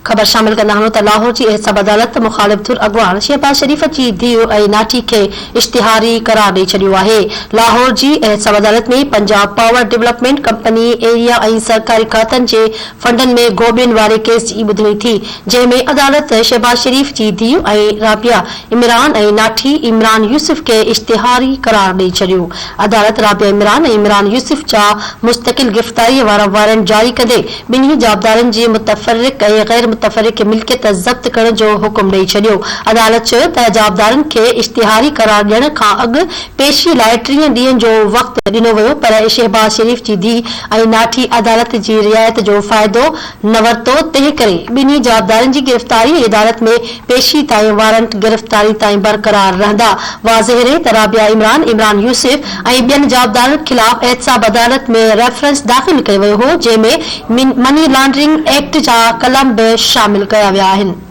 خبر شامل ڪندا هلون ته لاهور جي احتساب عدالت مخالف ڌر اڳواڻ شهباز شريف جي ڌيء ۽ ناٺي کي اشتهاري قرار ڏئي ڇڏيو آهي. لاهور جي احتساب عدالت ۾ Punjab power development company area ۽ سرڪاري کاتن جي فنڊن ۾ گهوٻين واري ڪيس جي ٻڌڻي ٿي جنهن ۾ عدالت شهباز شريف جي ڌيء ۽ رابعه عمران ۽ ناٺي عمران يوسف کي اشتهاري قرار ڏئي ڇڏيو. عدالت رابعه عمران ۽ عمران يوسف جا مستقل گرفتاري وارا وارنٽ جاري ڪندي ٻنهي جوابدارن جي متفرق ۽ غير متفرق ملڪيت ضبط ڪرڻ جو حڪم ڏئي ڇڏيو. عدالت چيو ته جوابدارن کي اشتهاري قرار ڏيڻ کان اڳ پيشي لاء 30 ڏينهن جو وقت ڏنو ويو پر شهباز شريف جي ڌيء ۽ ناٺي عدالت جي رعايت جو فائدو نه ورتو، تنهن ڪري ٻنهي جوابدارن جي گرفتاري ۽ عدالت ۾ پيشي تائين وارنٽ گرفتاري تائين برقرار رهندا. واضح رهي ته رابعه عمران، عمران يوسف ۽ ٻين جوابدارن خلاف احتساب عدالت ۾ ريفرنس داخل ڪيو ويو هو، جنهن ۾ مني لانڊرنگ ايڪٽ جا قلم به شامل ڪيا ويا آهن.